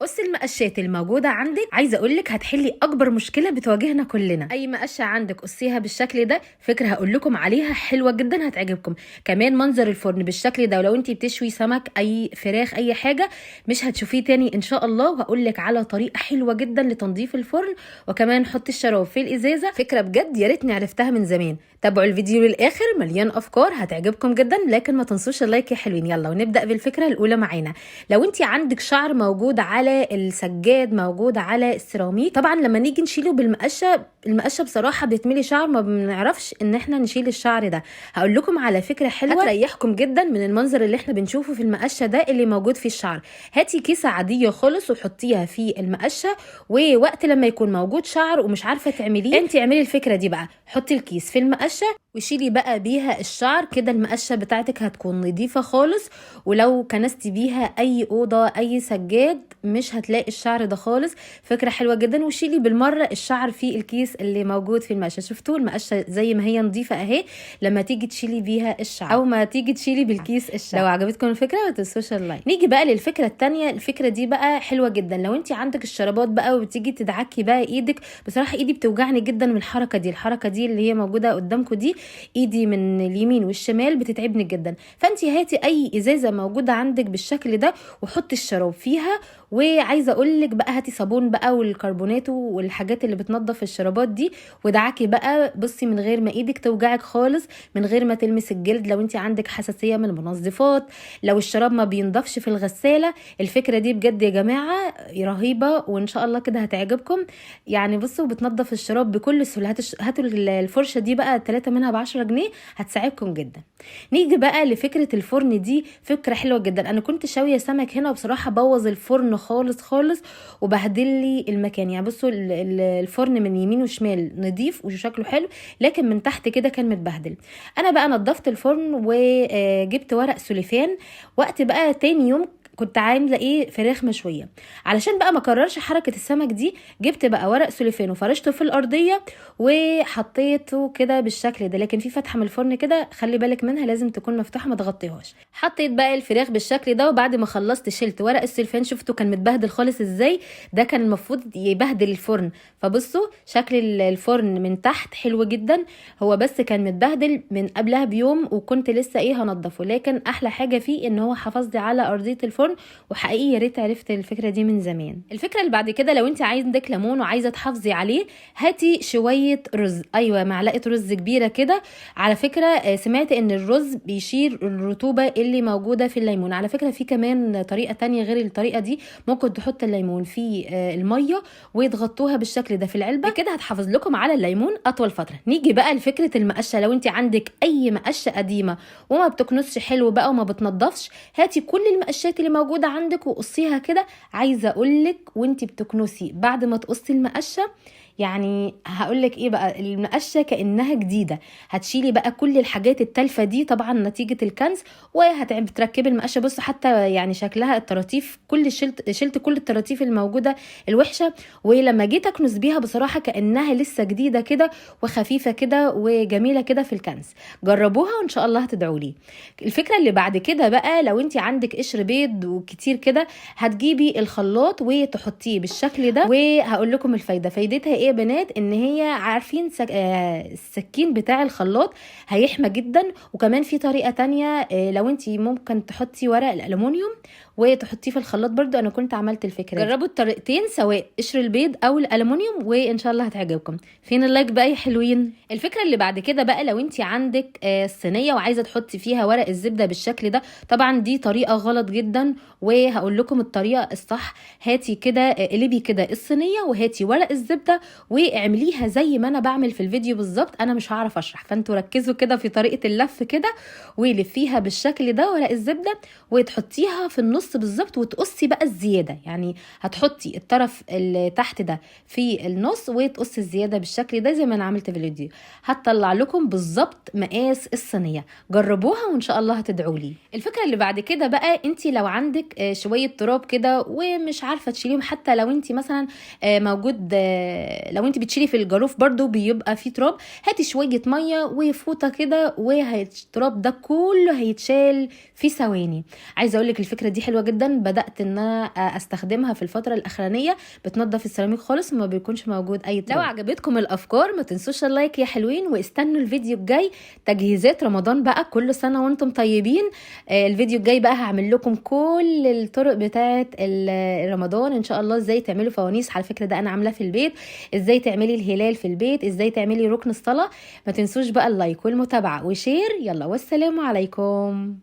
قص المقشات الموجودة عندك، عايزه اقول لك هتحلي اكبر مشكلة بتواجهنا كلنا. اي مقشه عندك قصيها بالشكل ده، فكرة هقول لكم عليها حلوة جدا هتعجبكم. كمان منظر الفرن بالشكل ده، ولو انت بتشوي سمك اي فراخ اي حاجة مش هتشوفيه تاني ان شاء الله. وهقول لك على طريقه حلوة جدا لتنظيف الفرن، وكمان حطي الشراب في الازازه. فكرة بجد يا ريتني عرفتها من زمان. تابعوا الفيديو للاخر، مليان افكار هتعجبكم جدا، لكن ما تنسوش ال like يا حلوين. يلا ونبدا بالفكرة الاولى معانا. لو انت عندك شعر موجود على السجاد، موجود على السيراميك، طبعا لما نيجي نشيله بالمقشه، المقشه بصراحة بتملي شعر، ما بنعرفش ان احنا نشيل الشعر ده. هقول لكم على فكرة حلوة هتريحكم جدا من المنظر اللي احنا بنشوفه في المقشه ده اللي موجود فيه الشعر. هاتي كيسه عادية خالص وحطيها في المقشه، ووقت لما يكون موجود شعر ومش عارفه تعمليه، انت اعملي الفكرة دي بقى، حطي الكيس في المقشه وشيلي بقى بيها الشعر كده. المقشه بتاعتك هتكون نظيفة خالص، ولو كنستي بيها اي اوضة اي سجاد مش هتلاقي الشعر ده خالص. فكرة حلوة جدا. وشيلي بالمرة الشعر في الكيس اللي موجود في المقشه. شفتوا المقشه زي ما هي نظيفة اهي لما تيجي تشيلي بيها الشعر، او ما تيجي تشيلي بالكيس الشعر. لو عجبتكم الفكرة ما تنسوش ال like. نيجي بقى للفكرة الثانية. الفكرة دي بقى حلوة جدا لو انت عندك الشرابات بقى وبتيجي تدعكي بقى ايدك. بصراحة ايدي بتوجعني جدا من الحركة دي، الحركة دي اللي هي موجودة قدامكم دي، ايدي من اليمين والشمال بتتعبني جدا. فانت هاتي اي ازازة موجودة عندك بالشكل ده وحطي الشراب فيها. وعايزه اقول لك بقى هاتي صابون بقى والكربوناتو والحاجات اللي بتنظف الشرابات دي ودعكي بقى. بصي من غير ما ايدك توجعك خالص، من غير ما تلمس الجلد. لو انت عندك حساسية من المنظفات، لو الشراب ما بينضفش في الغسالة، الفكرة دي بجد يا جماعة رهيبة، وان شاء الله كده هتعجبكم. يعني بصوا بتنظف الشراب بكل سهولة. هاتوا الفرشة دي بقى 3 منها ب10 جنيه، هتساعدكم جدا. نيجي بقى لفكرة الفرن. دي فكرة حلوة جدا. انا كنت شاويه سمك هنا وبصراحة بوظ الفرن خالص خالص وبهدل لي المكان. يعني بصوا الفرن من يمين وشمال نظيف وشكله حلو، لكن من تحت كده كان متبهدل. انا بقى نظفت الفرن وجبت ورق سوليفان. وقت بقى تاني يوم كنت عامله ايه، فراخ مشوية. علشان بقى ما اكررش حركة السمك دي، جبت بقى ورق سوليفان وفرشته في الارضية وحطيته كده بالشكل ده، لكن في فتحه من الفرن كده خلي بالك منها، لازم تكون مفتوحة ما تغطيهاش. حطيت بقى الفراخ بالشكل ده، وبعد ما خلصت شلت ورق السوليفان. شفتوا كان متبهدل خالص ازاي، ده كان المفروض يبهدل الفرن. فبصوا شكل الفرن من تحت حلو جدا، هو بس كان متبهدل من قبلها بيوم وكنت لسه ايه هنضفه، لكن احلى حاجة فيه ان هو حافظ لي على ارضية الفرن. وحقيقي يا ريت عرفت الفكرة دي من زمان. الفكرة اللي بعد كده، لو انت عندك ليمون وعايزه تحافظي عليه، هاتي شوية رز، ايوه معلقه رز كبيرة كده. على فكرة سمعت ان الرز بيشيل الرطوبة اللي موجودة في الليمون. على فكرة في كمان طريقه تانية غير الطريقة دي، ممكن تحط الليمون في المية وتغطوها بالشكل ده في العلبة كده، هتحافظ لكم على الليمون اطول فترة. نيجي بقى لفكرة المقشه. لو انت عندك اي مقشه قديمة وما بتكنسش حلو بقى وما بتنضفش، هاتي كل المقشات اللي موجودة عندك وقصيها كده. عايزه اقولك وانت بتكنسي بعد ما تقصي المقشه، يعني هقولك ايه بقى، المقشه كانها جديدة. هتشيلي بقى كل الحاجات التالفه دي طبعا نتيجة الكنس، وهتركبي المقشه. بصوا حتى يعني شكلها الطراطيف، كل شلت كل الطراطيف الموجودة الوحشة، ولما جيت اكنس بيها بصراحة كانها لسه جديدة كده وخفيفة كده وجميلة كده في الكنس. جربوها وان شاء الله هتدعوا لي. الفكرة اللي بعد كده بقى، لو انت عندك قشر بيض وكتير كده، هتجيبي الخلاط وتحطيه بالشكل ده. وهقول لكم الفايدة، فايدتها ايه بنات؟ ان هي عارفين السكين بتاع الخلاط هيحمى جدا. وكمان في طريقه تانية، لو انت ممكن تحطي ورق الالومنيوم وتحطيه في الخلاط برضو. انا كنت عملت الفكرة دي. جربوا الطريقتين سواء قشر البيض او الالومنيوم وان شاء الله هتعجبكم. فين ال like بقى يا حلوين؟ الفكرة اللي بعد كده بقى، لو انت عندك صينية وعايزه تحطي فيها ورق الزبدة بالشكل ده، طبعا دي طريقه غلط جدا وهقول لكم الطريقة الصح. هاتي كده، اقلبي كده الصينية وهاتي ورق الزبدة واعمليها زي ما انا بعمل في الفيديو بالظبط. انا مش هعرف اشرح، فانتوا ركزوا كده في طريقه اللف كده، ولفيها بالشكل ده ورق الزبدة وتحطيها في النص بالظبط، وتقصي بقى الزيادة. يعني هتحطي الطرف اللي تحت ده في النص وتقصي الزيادة بالشكل ده زي ما انا عملت في الفيديو. هتطلع لكم بالظبط مقاس الصينية. جربوها وان شاء الله هتدعوا لي. الفكرة اللي بعد كده بقى، انت لو عندك شوية تراب كده ومش عارفه تشيليهم، حتى لو انت مثلا موجود لو انت بتشيلي في الجاروف برضو بيبقى فيه تراب، هاتي شوية مية وفوطه كده والتراب ده كله هيتشال في ثواني. عايزه اقول لك الفكرة دي حلوة جدا، بدات ان انا استخدمها في الفترة الاخرانية، بتنظف السيراميك خالص وما بيكونش موجود اي تراب. لو عجبتكم الافكار ما تنسوش ال like يا حلوين، واستنوا الفيديو الجاي تجهيزات رمضان بقى. كل سنة وانتم طيبين. الفيديو الجاي بقى هعمل لكم كل الطرق بتاعه رمضان ان شاء الله، ازاي تعملوا فوانيس، على فكرة ده انا عاملاه في البيت، ازاي تعملي الهلال في البيت، ازاي تعملي ركن الصلاة. ما تنسوش بقى ال like والمتابعة و share. يلا والسلام عليكم.